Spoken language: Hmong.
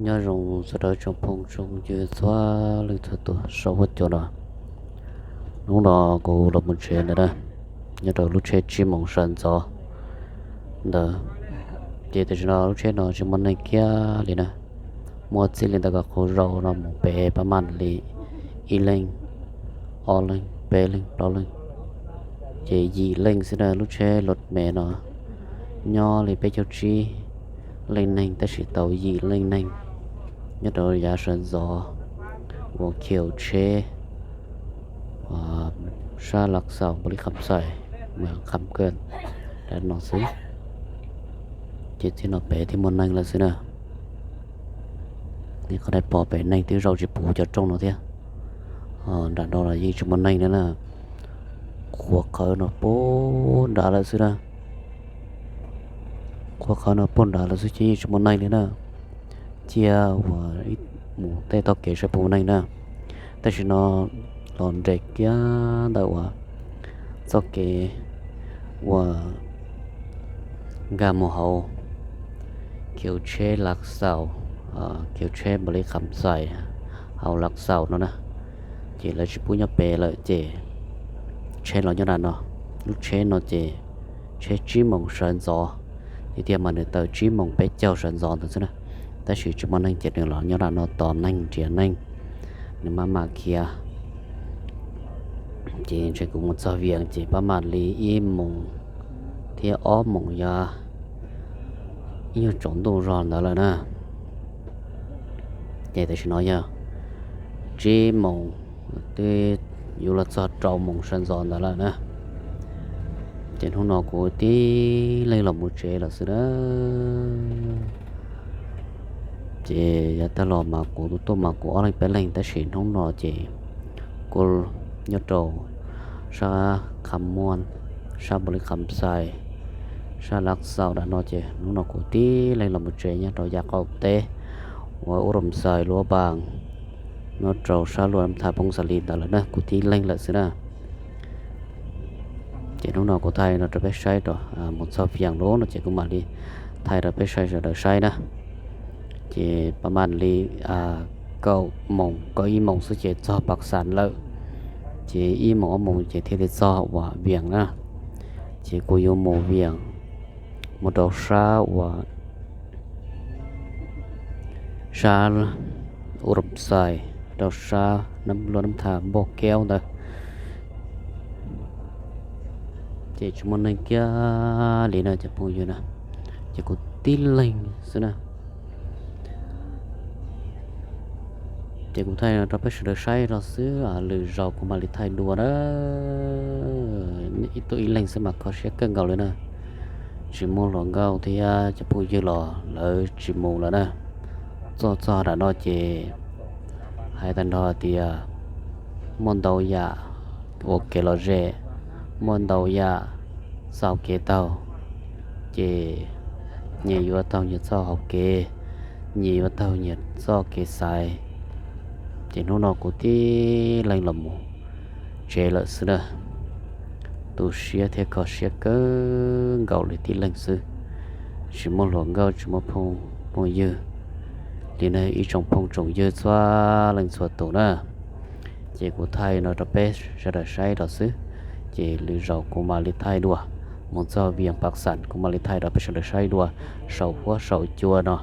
Nyob zoo sawv daws tsoom phooj tsoom ywg txhua leej txhua tus saum huab cua no. Hnub no kuv los mus tsev ntawd na, nyob rau lub tsheb tsib moos sawv ntxov ntawd, ces tam sim no lub tsheb no tsis muaj neeg kiag li na. Muaj txij li ntawm Kom Qhov Zau no mus pem pab mam li ib leeg, ob leeg, peb leeg, plaub leeg, ces yim leej xwb na. Lub tsheb lus me no nyob li peb caug tsib leej neeg tab sis tau yim leej neeg nyob rau yav sawv ntxov uas khiv tsheb sab Lav Xaus, Npaus Lis Kham Xais, Mws Kham Kawj no xwb. Ces txij no pem thiaj muaj neeg lawm xwb na. Nej qhov dai pom pem neeg twb zaum tsis puv cov rooj no thiab. Nram no los yeej tsis muaj neeg li na. Qhuav qhawv no puag nrad lawm xwb na. Qhuav qhawv no puag nrad lawm xwb ces yeej tsis muaj neeg li na. Cia uas mus tej tog kev saib puas muaj neeg na. Tam sim no los nres kiag ntawm uas txoj kev uas nkag mus hauv khiv tsheb Lav Xaus, khiv tsheb Npaus Lis Kham Xais hauv Lav Xaus no na, ces lawv tsis pub nyob pem lawm ces tsheb los nyob nram no. Lub tsheb no ces tsheb tsib moos sawv ntxov, tiag tiag mas nws tawm tsib moos peb caug sawv ntxov ntawd xwb na. Tab sis tsis muaj neeg ces nws los nyob nram no tos neeg nrhiav neeg, nws maj mam khiav. Ces ntshe kuv mus txog Vias ces pab mam li ib moos thiab ob moos yog ib nyuag tsaus ntuj zog ntawd lawm na. Ces tam sim no yog tsib moos, twb yuav los txog rau moos sawv ntxov ntawd lawm na. Ces hnub no kuv tib leeg los mus tsev lawm xwb na. Ces yav tag los mas kuv tus tuaj mas kuv ob leeg peb leeg tab sis hnub no ces kuv nyob rau sab Kham Muam, sab Npaus Lis Kham Xais, sab Lav Xaus nram no ces hnub no kuv tib leeg los mus tsev nyob rau yav qaum teb uas Ub Rom Xais, Luam Npas, nyob rau sab Luam Nab Thas, Phoos Xas Lis ntawd lawm na, kuv tib leeg lawm xwb na. Ces hnub no kuv thaij no rau peb saib rau mus txog Vias lawm no ces kuv mam li thaij rau peb sawv daws saib na. Ces pab mam li kaum moos kaum ib moos xwb ces txog Pas Xas lawm. Ces ib moos ob moos ces thiaj li txog uas Vias na. Ces kuv yuav mus Vias, mus rau sab uas sab Ub Rom Xais, rau sab Luam Nab Thas, Npauj Keub ntawd. Ces tsis muaj neeg kiag li na cov phooj ywg na, ces kuv tib leeg xwb na. Ces kuv thaij rau peb sawv daws saib rau xwb, lwm zaus kuv mam li thaij dua na. Ib tug ib leeg xwb mas kho siab kawg nkaus li na. Tsis muaj hluas nkauj thiab cov phooj ywg los lawv tsis mus lawm na. Txog txog nram no ces hais tag nrho tias muaj ntau yam ua kev lom zem, muaj ntau yam txoj kev taug, ces nyias yuav taug nyias txoj hau kev, nyias yuav taug nyias txoj kev xaiv. Ces hnub no kuv tib leeg los mus tsev lawm xwb na. Tu siab thiab kho siab kawg nkaus li tib leeg xwb. Tsis muaj hluas nkauj tsis muaj phooj ywg li na ib tsoom phooj tsoom ywg txhua leej txhua tus na. Ces kuv thaij no rau peb sawv daws saib rau xwb. Ces lwm zaus kuv mam li thaij dua, mus txog Vias Pas Xas kuv mam li thaij rau peb sawv daws saib dua saum huab saum cua no.